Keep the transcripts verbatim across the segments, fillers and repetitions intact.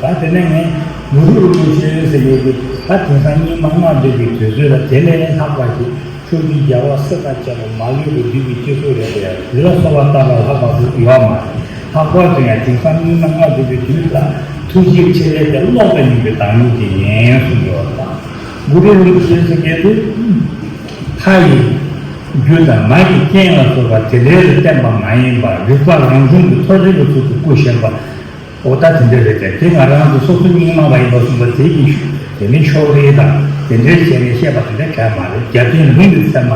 ད་དེ་ནས་ངས་གུ་རུ་རིན་པོ་ཆེ་ཟེར་ཡོད་དུས། ད་དེང་སང་སྙིགས་མ་ལྔ་བསྡུས་པའི་དུས་ཚོད་ལ། དེ་ལས་ལྷག་པ་ཞིག་ཕྱོགས་བཅུའི་རྒྱལ་བ་སྲས་དང་བཅས་པ་མ་ལུས་པར་བསྡུས་པའི་སྤྱི་གཙུག་རེད་དེ། དེ་ལ་གསོལ་བ་བཏབ་པ་ལྷག་པ་ཟེར་ཡོད་མ་རེད། ལྷག་པར་དུ་ཡང་དེང་སང་སྙིགས་མ་ལྔ་བསྡུས་པའི་དུས་ལ་ཐུགས་རྗེའི་ཕྲིན་ལས་དེ་ཀློག་དང་མཉམ་པའི་བདག་ཉིད་ཅིག་ཡིན་གསུངས་ཡོད་པ་དང་། གུ་རུ་རིན་པོ་ཆེ་ཟེར་མཁན་དེ། ལྷ་ཡི་རྒྱུ་དང་མ་ཡི་རྐྱེན་ལ་སོགས་པ་དེ་འདྲ་ལ་བརྟེན་པ་མ་ཡིན་པར། རིག་པ་རང་བྱུང་གི་མཐོ་རིས་ཀྱི་ཚུལ་དུ་སྐུ་བཞེངས་པ། འོ་ད་དེ་འདྲ་རེད་དེ། དེ་ང་རང་ཚོ་སོ་སོ་སྙིགས་མ་བ་ཡིན་པ་གསུངས་པ་དེ་ཡིན། དེ་ནི་ཕྱོགས་རིས་དང་དེ་འདྲའི་ཆ་ནས་བཤད་པ་དེ་འདྲ་གང་ཡང་མ་རེད། རྒྱབ་རྟེན་ལུང་གི་ཚད་མ་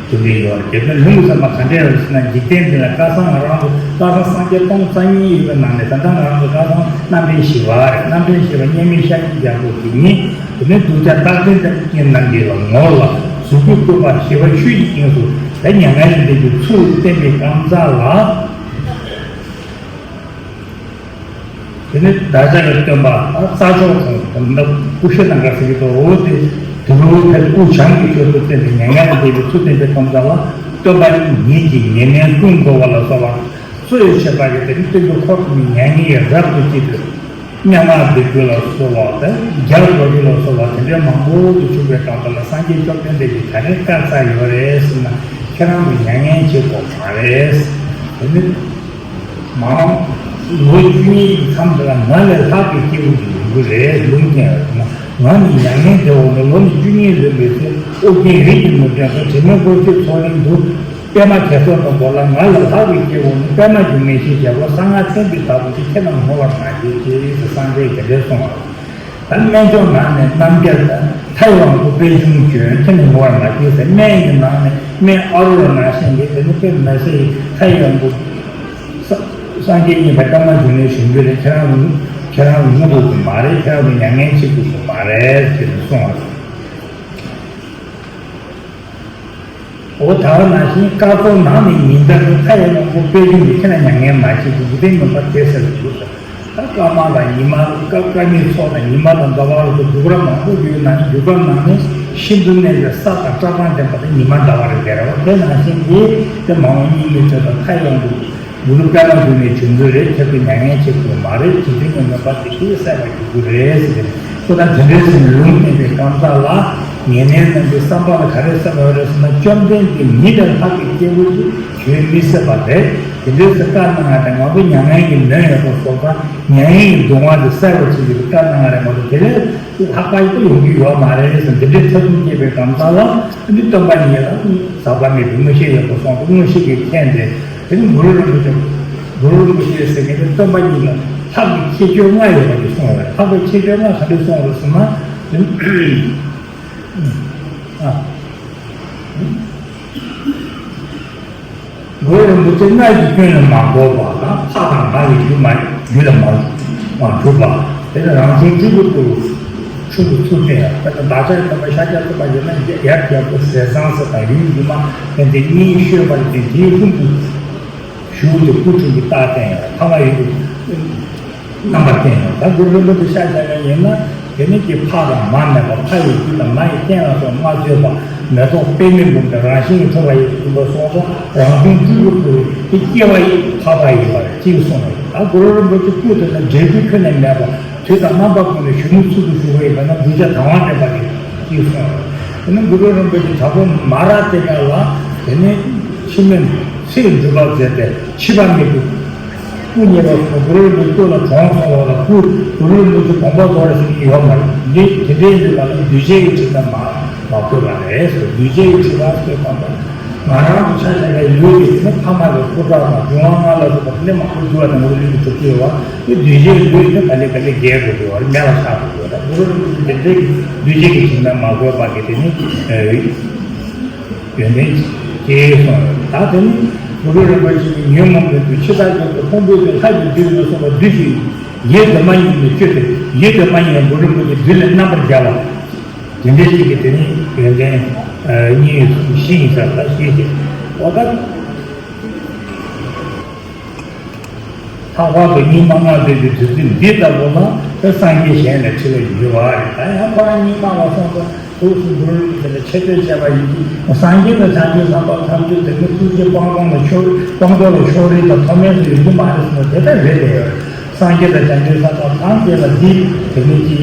དེ་འདྲ་ཡོད་རེད། རྒྱབ་རྟེན་ལུང་གི་ཚད་མ་ག་འདྲ་རེད་ཟེར་ན། འཇིག་རྟེན་འདི་ལ་སྐལ་བཟང་ང་རང་ཚོ་སྐལ་བཟང་སངས་རྒྱས་སྟོང་རྩ་གཉིས་ཡོད་པའི་ནང་ནས། ད་ལྟ་ང་རང་ཚོ་སྐལ་བཟང་རྣམ་འདྲེན་བཞི་པ་རེད། རྣམ་འདྲེན་བཞི་པ་མཉམ་མེད་ཤཱཀྱའི་རྒྱལ་པོ་དེ་ཉིད། དེ་ནས་གདུལ་བྱ་རྟག་བརྟན་དང་རྐྱེན་རྣམས་ཀྱི་ལ་ངོར་ལ་གཟུགས་སྐུ་བཀོད་པ་ཞི་བ་ཆུ་ཡི་དབྱིངས་སུ། ད་མྱ་ངན་ལས་འདས་པའི་ཚུལ་བསྟན་པའི་སྐབས་ལ། དེ་ནས་བདག་ཅག་གི་སྟོན་པ་རྩྭ་མཆོག་དང་། ད་སྐུ་ཤ་ནང་ག་ཟེར་གྱི་འདུག་འོ་དེ། དེ་རུ་ཕར་སྐུ་བྱམས་ཀྱི་ཆོས་སུ་བསྟན་ཏེ། མྱ་ངན་ལས་འདས་པའི་ཚུལ་བསྟན་པའི་སྐབས་ལ། སྟོན་པ་ཉིད་ཀྱི་ཉེ་གནས་ཀུན་བསྐོར་བ་ལ་སོགས་པ། གཙོ་ཡི་ཆེ་བ་གི་དེ་ནི་སྟོན་པའི་འཁོར་དུ་མི་མྱ་ངན་རབ་ཏུ་སྐྱེས་ཏེ། སྙན་ངག་འདོན་རྒྱུ་ལ་སོགས་པ་དང་། རྒྱལ་བ་རིན་ལ་སོགས་པ་དེ་འདྲའི་མང་པོ་དེ་བྱུང་བའི་སྐབས་ལ། སངས་རྒྱས་བཅོམ་ལྡན་འདས་ཀྱིས་ག་རེ་བཀའ་སྩལ་ཡོད་རེད་ཟེར་ན། ཁྱེད་རང་ཚོ་མྱ་ངན་བྱེད་དགོས་མ་རེད། དེ་ནི་མ་འོངས་ལོ་བཅུ་གཉིས་ཀྱི་མཚམས་དེ་ལ་ང་ལས་ལྷག་པའི་སྐྱེས་བུ་ཞིག་ཡོང་གི་རེད། ལུང་བསྟན་ཡོད་ན། ང་ནི་མྱ་ངན་འདས་འོག་ནས་ལོ་ནི་བཅུ་གཉིས་ལོན་པའི་ཚེ། ཨོ་རྒྱན་རིགས་ཀྱི་ནོར་ཅན་སོགས་དྲི་མེད་སྒོ་ཁྱུད་མཚོ་གླིང་དུ། པད་མ་གེ་སར་དང་བོར་ལ། ང་ལས་ལྷག་པའི་སྐྱེ་བོ་ནི། པད་མ་འབྱུང་གནས་ཞེས་བྱ་བ། གསང་སྔགས་བསྟན་པའི་བདག་པོ་ཞིག་ཁྱེད་རྣམས་ངོ་བར་མ་བྱེད་ཅིག་ཟེར་སངས་རྒྱས་ཀྱིས་དེ་འདྲ་གསུངས་པ། ད་སྨན་ལྗོངས་ནང་ནས་རྣམ་རྒྱལ་དང་། ལྷའི་དབང་པོ་པད་འབྱུང་བྱོན། ཁྱེད་རྣམས་ངོ་བར་མ་བྱེད་ཟེར། སྨན་གྱི་ནང་ནས་སྨན་ཨ་རུ་ར་ནང་བཞིན་གྱི། དེ་ནི་དཔེ་མི་སྲིད་ལྷའི་དབང་པོ་ས་སངས་རྒྱས་བརྙེས་པའི་པད་མ་འབྱུང་གནས་བྱོན་རྒྱུ་རེད། ཁྱེད་རང་ཁྱེད་རང་ངུ་དགོས་ཀྱི་མ་རེད། ཁྱེད་རང་མྱ་ངན་བྱེད་དགོས་ཀྱི་མ་རེད་ཅེས་གསུངས་པ། འོ་ད་ག་ནང་བཞིན་སྐར་ཚོགས་ནང་ནས་ཉི་ཟླ་ནི་མཐའ་ཡས་དབང་པོ་པད་འབྱུང་གི། ཁྱེད་རང་མྱ་ངན་མ་བྱེད་ཅིག་འཇིག་རྟེན་མུན་པ་དེ་སེལ་དུ་གྱུར་ཟེར། ད་སྐར་མ་དང་ཉི་མ། སྐར་སྐར་མའི་ཚོགས་དང་ཉི་མ་དང་ཟླ་བ་སོགས་རྒྱུ་སྐར་མང་པོ་ཡོད་ན། རྒྱུ་སྐར་ནང་ནས་ཤིན་ཏུ་གནས་པའི་ས་དང་སྐྲག་སྣང་ལྡན་པ་དེ་ཉི་མ་ཟླ་བ་རེད་དེ་རེད་བ། དེ་ནང་བཞིན་གྱི་དེ་མ་འོངས་སྙིགས་མའི་དུས་དང་མཐའ་ཡས་དབང་པོ། གུ་རུ་པད་མ་འབྱུང་གནས་བྱོན་རྒྱུ་རེད། ཁྱེད་ཚོས་མྱ་ངན་བྱེད་དགོས་མ་རེད། འཇིག་རྟེན་གྱི་མུན་པ་དེ་ཤིན་ཏུ་སེལ་བར་འགྱུར་རྒྱུ་རེད་ཟེར་ཏེ། ཁོ་ད་དེ་འདྲའི་ཟེར་ནས་ལུང་བསྟན་པའི་སྐབས་ལ། ཉེ་གནས་རྣམས་ཀྱི་བསམ་པ་ལ་ག་རེ་སེམས་ཡོད་རེད་ཟེར་ན། བཅོམ་ལྡན་འདས་ཉིད་ལས་ལྷག་པའི་སྐྱེས་བུ་ཞིག་བྱོན་མི་སྲིད་པ་རེད། དེ་འདྲའི་ཟེར་བཀའ་གནང་བ་དེ། ང་ཚོ་མྱ་ངན་གྱིས་ནོན་ཡོད་པ་སོགས་དང་། མྱ་ངན་གྱི་གདུང་བ་དེ་སེལ་བར་བྱེད་ཀྱི་བཀའ་གནང་བ་རེད་མ་གཏོགས། དེ་ལས་ལྷག་པ་ཞིག་ཡོང་རྒྱུ་ཡོད་མ་རེད་ཟེར། འདི་འདྲའི་ཐབས་ལམ་རྙེད་པའི་སྐབས་ལ། འདི་སྟོན་པ་ཉིད་ལ་ཟག་པ་མེད་པའི་མངོན་ཤེས་ཡོད་པ་སོགས་མངོན་ཤེས་ཀྱིས་མཁྱེན་ཏེ། དེ་ནི་གུ་རུ་རིན་པོ་ཆེ། གུ་རུ་རིན་པོ་ཆེ་ཟེར་མཁན་དེ་སྟོན་པ་ཉིད་ལ་ལྷག་པའི་ཁྱད་ཆོས་ལྔ་ཡོད་པ་ཞིག་གསུངས་པ་རེད། ལྷག་པའི་ཁྱད་ཆོས་ལྔ་ག་འདྲ་གསུངས་པ་རེད་ཟེར་ན། དེ་ནི། ཨ། གུ་རུ་རིན་པོ་ཆེ་སྔར་གྱི་སྐྱོན་ལ་མ་འགོག་པ་དང་། ལྷ་དང་མ་ཡི་རྒྱུ་མ་རྒྱུད་ལ་མ་མ་གྲུབ་པ། དེ་ནི་རང་བྱུང་སྤྲུལ་སྐུ་ལྟ་བུ་ཆུང་དུ་ཚུལ་བསྟན་ཡང་། དཔེར་ན་བདག་ཅག་སྟོན་པ་ཤཱཀྱ་ཐུབ་པ་ཡིན་ན། ཡབ་རྒྱལ་པོ་ཟས་གཙང་སྲས་དང་ཡུམ་སྒྱུ་མ་ཕན་བདེ་གཉིས་ཤོད་པར་བརྟེན། དེའི་ལྷུན་པོ་བཞུགས་ཏེ་སྐུ་འཁྲུངས་ཀྱི་རྟགས་བསྟན་ཡང་། ཐ་མ་ཡི་རྣམ་པར་བསྟན་ཡང་། ད་གུ་རུ་རིན་པོ་ཆེ་ཤཱཀྱ་ཡིན་ན། དེ་ནི་དེ་ཕ་དང་མ་མེད་པ། ཕ་ཡི་རྒྱུད་དང་མ་ཡི་རྐྱེན་ལ་སོགས་མ་ཚོས་པ། མེ་ཏོག་པདྨས་བསྡུས་ཏེ་རང་བཞིན་གྱིས་གྲུབ་པ་ཡིན་པ་སོགས་པ། རང་བྱུང་སྤྲུལ་སྐུ་ལྟ་བུ་དེ་སྐྱེ་བ་ཡི་ཐོག་མཐའ་ཡིན་པ་རེད་ཅེས་གསུངས་པ་རེད། ད་གུ་རུ་རིན་པོ་ཆེ་སྐུ་དེ་ལ་འབྲས་བུ་ཁྱོན་ནས་མེད་པ། དུས་དང་རྣམ་པ་ཀུན་ཏུ་གཞོན་ནུའི་ཚུལ་དུ་བཞུགས་པ་ཡིན་པ་ན། གདུལ་བྱ་དང་བ་འདྲེན་པ་རེད་ཅེས་གསུངས་པ་རེད། དེ་ནི་གུ་རུ་རིན་པོ་ཆེ་དྲག་པོ་མ་ར་ཏི་ཀ་ལ། དེ་ནི་འཆི་མེད་ཚེ་འགྲུབ་པར་མཛད་པའི་འཆི་བ་མེད་པའི་སྐུ་བརྙེས་པ་སོགས། གུ་རུ་རིན་པོ་ཆེ་སྐུ་ལ་གྲོངས་སོང་བ་ལ། སྐུ་གུ་རུ་རིན་པོ་ཆེ་དགོངས་པ་རྫོགས་རེད་ཟེར་གྱི་ཡོད་མ་རེད། འདི་དེ་འདྲའི་འདི་ལ་ནི་གདུལ་བྱའི་ཁྲིད་ལ་མ་མ་བཀོད་པ་རེད་ཟེར། གདུལ་བྱའི་ཁྲིད་ལ་བཀོད་པ་དང་། ང་རང་གི་ཆ་བཞག་པའི་ལུས་ཀྱི་དེ་ནི་ཕ་མ་གི་སྐུ་དྲག་དང་འབྱུང་བ་ལྔ་ལ་སོགས་པ་དེ་ནི་མང་པོ་འགྱུར་བ་དང་ངོ་ལུས་ཀྱི་གྲུབ་ཀྱི་ཡོད་པ། དེ་གདུལ་བྱའི་ལུས་དེ་ག་ལེ་ག་ལེ་རྒྱས་དགོས་ཀྱི་ཡོད་རེད། མེད་པ་ཆགས་དགོས་ཀྱི་ཡོད་རེད། གུ་རུ་རིན་པོ་ཆེ་དེ་འདྲའི་གདུལ་བྱའི་ཁྲིད་ལ་མ་བཀོད་པ་གི་དེ་ནི། ཡོན་ཏན་སྐྱེས་སོང་། ད་དེ་ནི་གུ་རུ་རིན་པོ་ཆེ་ཉོན་མོངས་པའི་དུག་ཕྱི་དག་གྱུར་ཏེ། ཕུང་པོའི་དུག་ལྷ་ཡི་བདུད་ལ་སོགས་པ་བདུད་ཀྱི་ཡིད་དུ་མ་ཡིན་པའི་སྤྱོད་དེ། ཡིད་དུ་མ་ཡིན་པ་གུ་རུ་རིན་པོ་ཆེ་བདུད་ལས་རྣམ་པར་རྒྱལ་བ། དེ་འདྲའི་ཅིག་གི་དེ་ནི་ཡོན་ཏན་གཉིས་བཞི་ཡིན་ས་ལ་ཞེས་བྱས། འོ་ད། ལྷག་པར་དུ་སྙིགས་མ་ལྔ་བསྡུས་པའི་དུས་ཚོད་འདི་ལྟ་བུ་ལ། དེ་སངས་རྒྱས་གཞན་ལས་ཁྲི་ལ་ཡོད་པ་རེད། ད་ཡང་ཁོ་རང་སྙིགས་མ་ལ་སོགས་པ་དུས་སུ་འགྲོ་རིགས་དེ་ལ་ཆེ་བསྟོད་བྱས་པ་ཡིན་གྱི། སངས་རྒྱས་དང་བྱང་ཆུབ་སེམས་དཔའ་ཐམས་ཅད་དེ་ནི་ཐུགས་རྗེ་སྤང་ཐོག་ལ་ཕྱོགས་སྤང་ཐོག་ལ་ཕྱོགས་རིས་དང་མཐོ་དམན་སུ་ཡོད་ཀྱི་མ་རེད་ཟེར་ན། དེ་ལྟར་རེད་དེ། སངས་རྒྱས་དང་བྱང་ཆུབ་སེམས་དཔའ་ཐམས་ཅད་ལ་འདི་དེ་ནི་ཅི།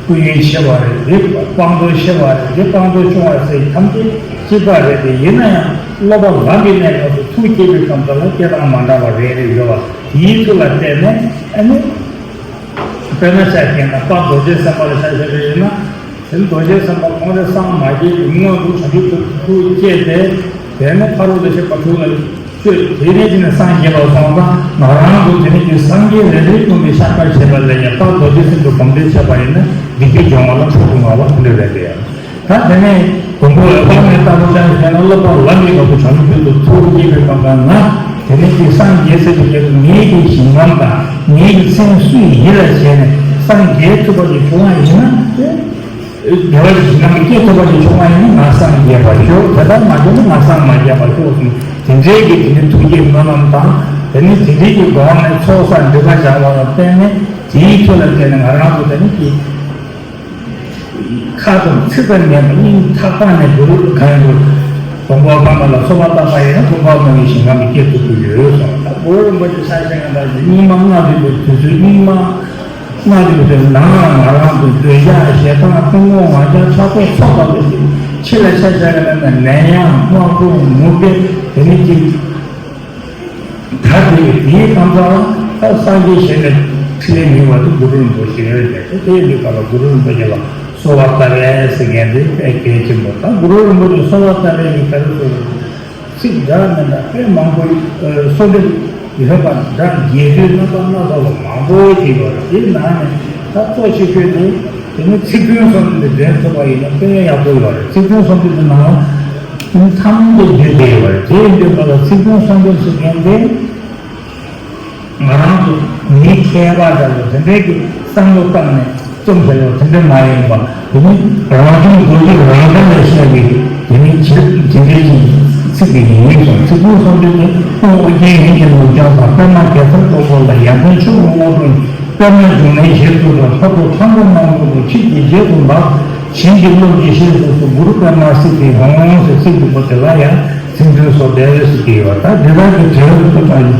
སྐུ་ཡོན་ཆེ་བ་རེད། འདི་དཔང་པོ་ཆེ་བ་རེད། འདི་དཔང་པོ་ཆུང་བ་ཟེར་ཐམས་ཅད་གཅིག་པ་རེད་དེ། ཡིན་ན་ཡང་སློབ་པ་ལམ་གྱི་གནས་སྐབས་སུ་ཐུགས་བསྐྱེད་པའི་སྐབས་སུ་ལ་སྐྱེ་སྟངས་མ་འདྲ་བ་རེ་རེ་ཡོད་པ་དེའི་ཚུལ་ལ་བལྟས་ནས། ཨ་ནི་དཔེར་ན་ཆ་བཞག་ན་དཔལ་རྡོ་རྗེ་སེམས་དཔའ་ལ་ཆ་བཞག་པ་ཡིན་ན། དེ་ནི་རྡོ་རྗེ་སེམས་དཔའ་ཁོང་རང་སངས་མ་རྒྱས་ཀྱི་སྔོན་དུ་བྱང་ཆུབ་ཐུགས་སུ་བསྐྱེད་དེ། དེ་ནས་ཕ་རོལ་ཏུ་ཕྱིན་པ་དྲུག་ལ་སྤྱོད། དེ་ནས་དེ་ནས་སངས་རྒྱས་པ་སོང་ཙང་ང་རང་ཚོ་དེ་ནས་ཀྱི་སངས་རྒྱས་རེ་རེ་བསྐྱངས་ཏེ་བཤགས་པ་བྱས་པ་ལས་ཀྱང་དཔལ་རྡོ་རྗེ་སེམས་དཔའི་གོམས་འདྲིས་བྱས་པ་ཡིན་ན་སྡིག་པའི་སྦྱོར་བ་ལ་འཕྲོ་མཐུད་ངེས་པ་དེ་འདྲ་རེད་དེ། ད་དེ་ནས་མགོན་པོ་འོད་དཔག་མེད་ལྟ་བུ་ཅན་ཟེར་ན་སློབ་པ་ལམ་གྱི་ངང་དུ་བྱང་ཆུབ་ཏུ་ཐུགས་བསྐྱེད་པའི་སྐབས་ལ་ང་དེ་ནས་ཀྱི་སངས་རྒྱས་ཟེར་བའི་སྐད་དུ་ངེད་ཀྱི་ཞིང་ཁམས་དང་ངེད་ཀྱི་མཚན་སུ་ཡིན་ལ་བྱས་ནས་སངས་རྒྱས་ཐུབ་པ་ཞིག་བྱུང་བ་ཡིན་ན། བདེ་བ་ཞིང་ཁམས་སྐྱེ་ཐུབ་པ་ཞིག་བྱུང་བ་ཡིན་ན་ང་སངས་རྒྱས་པར་ཤོག་དེ་ལྟར་མ་བྱུང་ན་ང་སངས་མ་རྒྱས་པར་ཤོག་གསུངས། དེ་འདྲའི་གི་དེ་ནི་ཐུགས་བསྐྱེད་སྨོན་ལམ་དང་། དེ་ནི་དེ་འདྲའི་གི་སྒོ་ནས་ཚོགས་བསགས་འདྲེན་པ་བཞག་པ་ལ་བརྟེན་ནས་དེའི་ཚུལ་ལ་བརྟེན་ནས་ང་རང་ཚོ་དེ་ནི་གི་ཁ་དང་ཚིག་དང་ཉན་པ་སྙིང་ཐག་པ་ནས་གུ་རུ་གང་གུ་དང་པོ་པ་མ་ལ་གསོལ་བ་བཏབ་པ་ཡིན་ན་དང་པོ་པ་མ་ཡི་ཞིང་ཁམས་སྐྱེ་ཐུབ་ཀྱི་ཡོད་གསུངས། ད་གུ་རུ་རིན་པོ་ཆེ་ས་ཞིང་ཁམས་དང་སྙིགས་མ་ལྔ་བདོ་བའི་དུས་ཚོད་སྙིགས་མ། སྔགས་ཀྱི་དེ་ནང་ང་རང་གི་འདོད་ཆགས་ཞེ་སྡང་གཏི་མུག་ང་རྒྱལ་ཕྲག་དོག་ཚོགས་པ་དེ་ཚོ་ཕྱི་ལ་ཆ་བཞག་པ་ན་ནད་ཡམས་དམག་དཔུང་མུ་གེ་དེ་ནི་ཅིག་ད་དེ་དེའི་ཁམས་ཚང་ད་སངས་རྒྱས་ཞལ་ནས་ཕྲིན་ལས་མྱུར་བ་དེ་གུ་རུ་རིན་པོ་ཆེ་ཡོད་དེ། དེ་དེའི་འདི་ག་ལ་གུ་རུ་རིན་པོ་ཆེ་ལ་གསོལ་བ་བཏབ་པས་ཟེར་མཁན་དེ་དཔེ་གལ་ཆེན་པོ། ད་གུ་རུ་རིན་པོ་ཆེ་གསོལ་བ་བཏབ་པའི་གི་ག་རེ་ཟེར། ཚིག་འདྲ་མི་འདྲ་དཔེ་མང་པོ་གསོལ་འདེབས་ཡོད་པ་འདྲ། རྒྱས་བསྡུས་རྣམ་པ་སྣ་ཚོགས་པ་མང་པོ་ཅིག་ཡོད་རེད། དེའི་ནང་ནས་ད་གཙོ་ཆེ་ཤོས་དེ་དེ་ནི་ཚིག་བདུན་གསོལ་འདེབས་དེ་འདོན་ཐུབ་པ་ཡིན་ན་དཔེ་ཡག་པོ་ཡོད་རེད། ཚིག་བདུན་གསོལ་འདེབས་དེ་ནང་ལ་དེ་ནི་ཐམས་ཅད་འདུས་བསྡད་ཡོད་རེད། དེ་ཡིན་དུས་ང་ལ་ཚིག་བདུན་གསོལ་འདེབས་ཟེར་མཁན་དེ། ང་རང་ཚོ་མི་མཁས་པ་འདྲ་བོ་དེ་འདྲའི་གི་བསམ་བློ་བཏང་ནས་རྩོམ་བྱས་ཡོད་དེ་འདྲ་མ་ཡིན་པ། དེ་ནི་རང་བྱུང་རྡོ་རྗེ་རང་སྒྲ་ལས་བཤད་པའི་དེ་ནི་ཇི་དེ་འདྲའི་གི་ཚིག་གི་ཡིན་སོང་། ཚིག་པོ་སོང་དུས་དེ་ཁོང་ཨོ་རྒྱན་ཡིད་ཀྱི་ནོར་བྱང་དང་པདྨ་གེ་སར་ཀློང་པོ་ལ་ཡར་ལྡན་ཕྱོགས་ཀྱི་དངོས་གྲུབ་པདྨ་འབྱུང་གནས་ཞེས་བསྐུལ་ཏོ། ལྷ་བུ་ལྷ་མོ་རྣམས་ཀུན་ཏུ་ཆིབས་ཀྱི་རྗེས་སུ་འབབ། བྱིན་གྱིས་རློབ་ཀྱི་ཞེས་སོགས་སུ་གུ་རུ་པདྨ་སིདྡྷི་ཧཱུྃ་ཟེར་ཚིག་འདི་པོ་དེ་ལ་ཡང་ཚིག་བདུན་གསོལ་འདེབས་ཟེར་གྱི་ཡོད། ད་འདི་དག་གི་དོན་དུ་དང་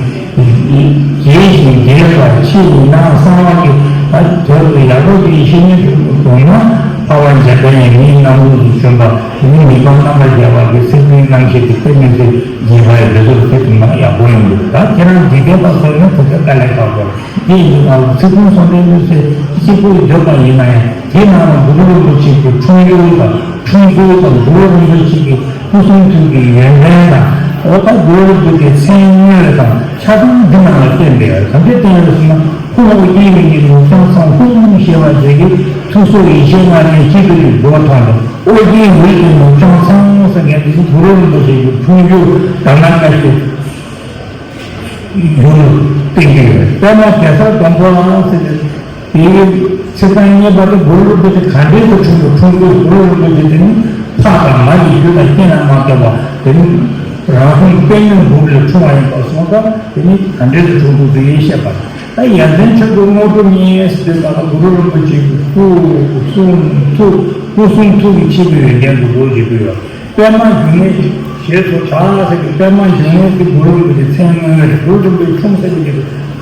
རྒྱས་ཤིང་རྒྱས་པ་ཆེ་ཡིན་ན་གསང་བ་གི་ད་དོན་དུ་ཡག་པོ་ཅིག་ཤེས་ཉེན་དུ་འདུག་ན་འཕགས་པ་འཇམ་དཔལ་དབྱངས་མིའི་རྣམ་རོལ་དུ་བྱོན་པ་དེ་ནི་མི་ཕམ་རྣམ་པར་རྒྱལ་བ་གི་ཚིག་བདུན་རྣམ་བཤད་དེ་དཔེ་མི་སྲིད་རྒྱས་པ་ཡི་འདི་ཚོར་དེ་དུ་ན་ཡག་པོ་ཡིན་འདུག་ད་ཁྱེད་རང་འདི་གའི་པ་ཚོ་ནི་དེ་ཚོ་དཀའ་ལས་ཁག་པོ། དེ་ཡིན་ན་ཚིག་དོན་གསུམ་ལྡན་མི་ཚེ་གཅིག་པུ་ཡི་འདོད་པ་ཡིན་ན་ཡང་དེའི་ནང་ལ་གུ་རུ་རིན་པོ་ཆེ་གི་འཁྲུངས་ཡུལ་དང་འཁྲུངས་ཚུལ་དང་གུ་རུ་རིན་པོ་ཆེ་གི་སྐུ་གསུང་ཐུགས་ཀྱི་ཡོན་ཏན་དང་འོ་ད་གུ་རུ་རིན་པོ་ཆེའི་མཚན་དངོས་དང་ཆ་ཚང་འདི་ནང་ལ་བསྟན་པས། ག་འདྲ་བསྟན་ཡོད་ཟེར་ན་ཁོང་ཨོ་རྒྱན་ཡུལ་གྱི་ནུབ་བྱང་ཚང་ཁོང་ཞེས་པ་དེ་གི་ཐུགས་སྲོག་ཡེ་ཤེས་ལྔ་ལྡན་སྤྱི་བོ་ཡི་སྒོ་དང་ཨོ་རྒྱན་ཡུལ་གྱི་ནུབ་བྱང་ཚང་ཟེར་མཁན་དེ་གུ་རུ་རིན་པོ་ཆེ་གི་འཁྲུངས་ཡུལ་དང་ན་ལྔ་ཞེས། ཡུལ་བསྟན་གྱི་ཡོད། པདྨ་གེ་སར་སྡོང་པོ་ལ་ཟེར་ཏེ། དེའི་ཚེ་བརྟན་གཉིས་པ་དེ་གུ་རུ་རིན་པོ་ཆེ་ག་འདྲས་སུ་འཁྲུངས་པའི་འཁྲུངས་སྐུ་གུ་རུ་རིན་པོ་ཆེ་དེ་ནི་ཕ་དང་མ་ཡི་རྒྱུད་ལ་སྐྱེས་ན་མ་གཏོགས་པ་དེ་ནི་རང་བྱུང་པད་ཉིད་འབུམ་ལས་འཁྲུངས་པ་ཡིན་པ་སོང་ཙང་དེ་ནི་ག་འདྲས་སུ་འཁྲུངས་འདུག་དེ་ཡིན་བཤད་པ། ད་ཡར་ལྡན་ཕྱོགས་ཀྱི་དངོས་གྲུབ་བརྙེས་ཟེར་དུས་ད་ལྟ་གུ་རུ་རིན་པོ་ཆེ་གི་སྐུ་གསུང་ཐུགས་སྐུ་གསུང་ཐུགས་ཀྱི་ཆེད་དུ་ཡོན་ཏན་དུ་འགྲོ་བྱེད་དགོས་ཡོད། པདྨ་འབྱུང་གནས་ཞེས་སུ་གྲགས་ཟེར་གྱི་པདྨ་འབྱུང་གནས་དེ་གུ་རུ་རིན་པོ་ཆེའི་མཚན་དངོས་རེད། གུ་རུ་རིན་པོ་ཆེ་འཁྲུངས་ས་གི་དེ་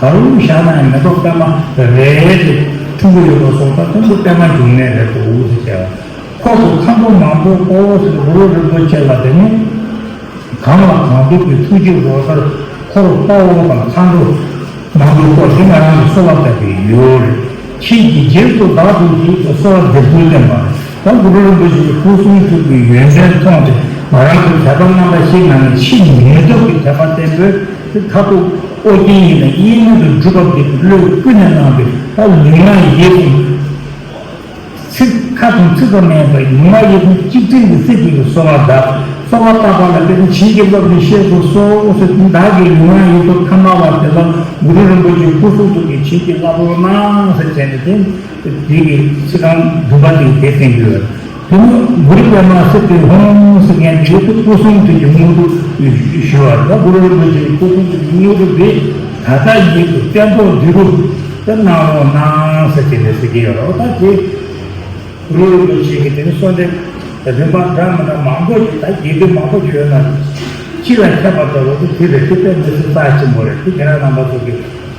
ག་རུ་བཞག་ན་ཡང་མེ་ཏོག་པདྨ་རེད་དེ། འཁྲུངས་ཀྱི་ཡོད་པ་སོགས་ད་དོན་དུ་པདྨ་འབྱུང་གནས་རེད་འདུག་ཟེར་བྱས། འཁོར་དུ་མཁའ་འགྲོ་མང་པོས་བསྐོར་ཟེར་གུ་རུ་རིན་པོ་ཆེ་ལ་དེ་ནི། གང་ལ་གང་འདུལ་གྱི་ཐུགས་རྗེའི་འོད་ཟེར་འཁོར་དཔའ་བོ་དང་མཁའ་འགྲོ་མང་པོས་བསྐོར་ཞིང་ང་རང་གི་གསོལ་བ་བཏབ་པའི་ཡུལ་རེད། ཁྱེད་ཀྱི་རྗེས་སུ་བདག་ཐུགས་ཀྱིས་ཀྱི་གསོལ་བ་འདེབས་འདུན་བསྟན་པ། ད་གུ་རུ་རིན་པོ་ཆེའི་སྐུ་གསུང་ཐུགས་ཀྱི་ཡོན་ཏན་མཐོང་སྟེ་ང་རང་གི་དད་པ་རྣམ་པ་བཞིའི་ངང་ནས་ཕྱིར་མི་ལྡོག་གི་དད་པ་བརྟན་པོས་དེ་མཐར་ཐུག་ཨོ་རྒྱན་ཡིན་ན་གཡེལ་མེད་དུ་སྒྲུབ་པ་འདི་བློས་ཀུན་ནས་བླངས་ཏེ་ད་ལུས་ངག་ཡིད་གསུམ། ཚིག་ཁ་དང་ཚིག་པ་མེད་པར་ཡུལ་མ་ཡིན་གཅིག་སྒྲིལ་གྱི་སེམས་ཀྱིས་གསོལ་བ་གདབ། གསོལ་བ་བཏབ་པ་ལ་དེ་ནི་བྱིན་གྱིས་རློབ་སྟེ་གཤེགས་སུ་གསོལ་ཟེར་བདག་གི་ལུས་ངག་ཡིད་གསུམ་ཐ་མལ་བ་དེ་ལ་གུ་རུ་རིན་པོ་ཆེའི་སྐུ་གསུང་ཐུགས་ཀྱི་བྱིན་གྱིས་བརླབ་རོགས་གནང་ཟེར་བྱས་ནས་དེ་དེ་གི་ཚིག་རྐང་བདུན་པ་དེ་དེ་གསན་རྒྱུ་ཡོད། དེ་ནི་གུ་རུ་པདྨ་སིདྡྷི་ཧཱུྃ་ཟེར་མཁན་དེ་སྐུ་གསུང་ཐུགས་ཀྱི་དངོས་གྲུབ་ཞུ་བ་ལ་གུ་རུ་རིན་པོ་ཆེའི་སྐུ་གསུང་ཐུགས་ཀྱི་དངོས་གྲུབ་དེ་ད་ལྟ་ཡིན་དུ་བརྟན་པོ་འདི་རུ། དེ་གནང་རོགས་གནང་ཟེར་གྱི་རེད་ཟེར་གྱི་ཡོད་རེད། ད་དེ་གུ་རུ་རིན་པོ་ཆེ་གི་དེ་ནི་གསོལ་འདེབས་རིམ་པ་འདྲ་མི་འདྲ་མང་པོ་ཞིག་ད་རྒྱས་བསྡུས་མང་པོ་ཞིག་ཡོད་ན་སྤྱི་ལ་ཁྱབ་པ་འདྲ་བོ་དེ་དེ་རེད། དེ་དཔེ་མི་སྲིད་རྩ་ཆེན་པོ་རེད། དེ་ཁྱེད་རང་རྣམ་པ་ཚོ་གི་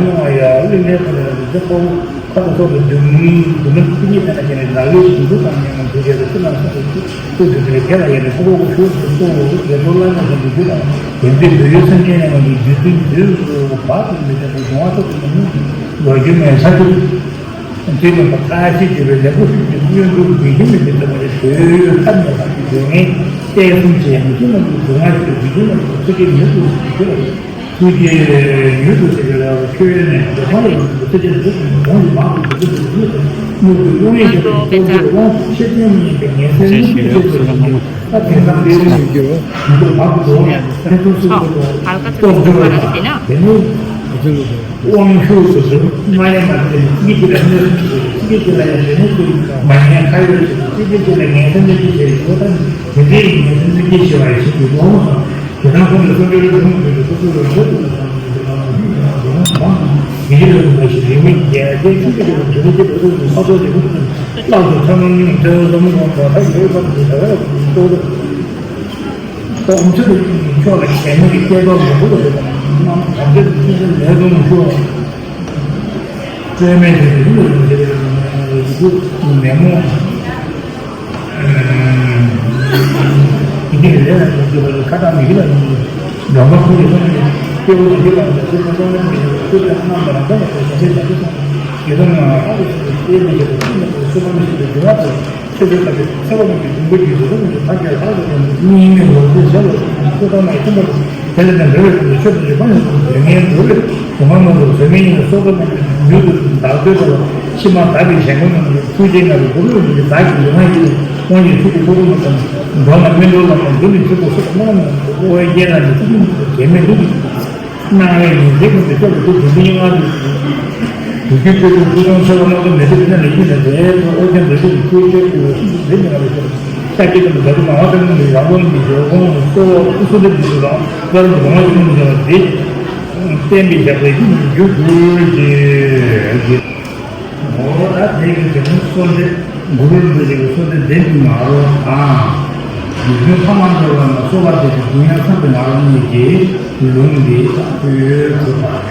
ཁོ་ནོ་ཡ་གླིང་ལྷའི་ཁོ་ནས་འདི་ཁོ་ཁ་ཐོག་ཐོག་ཏུ་འདུག་འདུག་ན་ཀུན་གྱིས་ཕན་ན་བྱས་ནས་ལག་ལུས་ཀྱི་འདུག་དང་ཉམས་དུས་རྒྱལ་དུ་ཕྱི་ནང་གསུམ་དུ་ཏུ་དུ་དུ་དེ་ལ་ཡས་ནས་ཁོ་ཁོ་ཁོ་ཤུགས་སུ་གཏོང་བོ་རྒྱལ་པོ་བླ་ན་མེད་པའི་རྒྱུད་དང་དེ་འདྲའི་འདོད་ཡོན་སེམས་ཅན་ཡང་གི་རྒྱུད་དུ་འདུས་སུ་བག་ཏུ་མི་འཐད་པའི་གཞུང་བ་ཐོག་ཏུ་མི་ནུས་ལོ་རྒྱུས་མེད་ས་ཏུ། དེ་ལ་ཁ་ཤས་ཀྱིས་པའི་ལེགས་པོ་ཤུགས་ཀྱིས་སྔོན་འགྲོ་འདི་བཞིན་མི་འདི་ལྟ་བུ་ལས་དོན་ཡོད་ཐབས་མེད་པ་ཞིག་ཡོད་ངེས། གཏད་གསུམ་བཅས་མི་ཤེས་ན་མི་སྡུག་བསྔལ་ཞིག་འདི་བཞིན་མི་ཚུལ་གྱིས་མྱུར་དུ་ཞིག་ཐུགས་རྗེ་མྱུར་དུ་ཞིག་ཐུགས་ལ་ཁྱོད་ནས་འདོད་པ་ལས་ཡོང་གི་ཚུལ་གྱིས་མྱུར་དུ་གོང་གི་མང་དུ་འདུག་གི་འདུག་མྱུར་དུ་དབང་ཡོད་ཀྱི་སྟོབས་ཀྱི་དབང་དུ་ཆེ་ཆུང་མི་ཉམས་པའི་ངན་སེལ་མྱུར་དུ་ཤེས་པར་བྱེད་ཀྱི། ད་དེང་སང་དེ་རིང་གི་འདུག་བར་དུ་འགྲོ་བ་ལ་ཕན་ཚུན་སུ་གོ་དང་སྟོབས་འབྱོར་བ་དང་དེ་ནི། དབང་ཤུགས་སུ་ཟུར་མ་ཡང་མ་དེ་ནི་ཅི་གི་ལ་ནི་ཅི་གི་ལ་ཡང་དེ་ནི་ཅི་མ་ཡང་ཁ་ཡོད་ཅི་གི་ཅི་གི་ལ་ངན་སེམས་ནི་ཅི་བྱེད་ཡོད་དང་དེ་འདྲའི་ངན་སེམས་ནི་ཅི་བྱེད་པ་ཞིག་གི་དབང་དང་དེ་དང་ཁོང་གི་བསམ་འགྲུབ་ལ་ཁོང་གི་སོ་སོ་ལ་འགྲོ་དུ་དང་དེ་དང་དེ་དང་དེ་དང་དེ་ལ་ཞིག་རིང་མིན་རྒྱལ་རྒྱལ་ཅི་གི་ལ་དེ་ནི་ཅི་གི་ལ་དེ་ནི་ཅི་གི་ལ་ལག་ཏུ་ཚ་མ་མྱོང་དེ་བཟོ་མི་དང་དེ་དང་དེ་དང་དེ་དང་དེ་དང་། ཏོག་ཙམ་ཕྱོགས་ལ་ཞལ་ནས་ཀྱི་སྐྱེ་བ་མང་པོ་ལ་དམ་བཅའ་དུ་ཅི་ཟེར་ལས་དོན་ཤོག་སྤྲོས་མེད་དུ་ཡིན་ལ་ཡིན་ཟེར་ཡུ་མེ་མོ་ཡི་གེ་ལས་ལ་ཡིན་གྱི་བ་ལ་ཁ་དང་མི་གི་ལ་ཡིན་གྱི་འཇོམས་པ་ཁོ་ཡི་སོང་ནས་སྐྱེ་བོ་དང་འདི་ལ་ཡིན་ལ་སུ་ཁ་སོང་ནས་མི་ཡིན་སུ་དང་རྣམ་པ་རང་ལྟ་བ་དང་བྱ་བྱེད་དང་དུ་སོང་ཡི་དམ་ལ་ཧ་གོ་སོང་ནས་སྐྱེ་མི་བྱེད་པ་ཁོ་ན་དུ་སུ་མ་མི་ཤེས་པའི་འདུན་པ་དང་། ཆོས་ཀྱི་བདག་པོས་ཚེ་བ་རྣམས་ཀྱི་འབྱུང་པོ་རྒྱུད་དུ་རུང་བའི་བར་གྱི་ལྷ་དང་ལྡན་པའི་མི་ཡིན་མིན་ནོར་བུའི་ཞབས་ལ་སོགས་པའི་ཆོས་ཐོག་མའི་ཐུན་མོང་དུ་དེ་ལས་ཀྱང་འགྲོ་བའི་དོན་དུ་ཆོས་དང་ཡོད་པ་ཡང་དུ་འདོད་ངེས་འགྲོ་བའི་སྡུག་བསྔལ་མང་དུ་བཟོད་མེད་ཡིན་ལ་སྲོག་ཐོག་མ་ཡང་མྱུར་དུ་བདག་འདོད་པ་ལ་ཕྱི་མ་དག་པའི་གཞན་ཀུན་རྣམས་ལ་ཐུགས་རྗེ་ལྔ་པའི་གུ་རུ་ཡོངས་ཀྱི་བདག་གི་སྡུག་བསྔལ་གྱི་དབང་གིས་ཐུགས་ཀྱི་ཁོག་དུ་མ་དང་འགྲོ་ལ་སྨིན་གྲོལ་ལ་དང་འདི་ནི་ཆོས་ཀྱི་སྲོག་སྨོན་ལམ་དང་འོ་བའི་རྒྱན་ལ་ནི་ཐུགས་རྗེ་མྱུར་དུ་གེགས་མེད་ལུགས་ཀྱི། སྣང་བའི་ཉིན་མཚན་ཀུན་ཏུ་སྐྱོབ་པའི་སྐུ་དེ་འདི་ཡི་ལྔ་དུ། དུས་རྒྱུན་སྤྱོད་པའི་སྐུ་གསུང་ཐུགས་ལ་རྣམ་རྟོག་མེད་པའི་གནས་ལ་ཡིད་ནས་རེད་དོ་ཨོ་རྒྱན་འདོད་ཆགས་ཀྱི་སྐུའི་སྐྱེ་དགུའི་སྲིད་དུ་འདི་ཉིད་ལ་རེ་ཞིག་ལྟ་སྐྱེ་དང་བདག་པོ་ནང་བ་དང་ནི་རང་དབང་གི་འཇོག་གོང་གི་གཙོ་བོ་གསོལ་འདེབས་འདི་ཚོ་དང་དཔལ་རང་དབང་ཞུ་མི་བྱ་བ་འདི་བསྟན་པའི་ཞབས་ལ་ཡིད་འགྱུར་དགོས་ཀྱི། འོ་ད་དེ་གི་དེ་ནི་གསོལ་འདེབས་གུ་རུ་རིན་པོ་ཆེ་གི་གསོལ་འདེབས་འདི་ནི་ང་རོ་དང་། རྒྱུ་མཚན་ཕ་མ་འབྲེལ་བ་ན་གསོལ་བ་འདེབས་ཀྱི་དུས་ཡང་བསམ་པའི་ང་རོ་གཉིས་ཀྱི་ལུང་འདི་དང་ཐོས་གྲུབ་པ།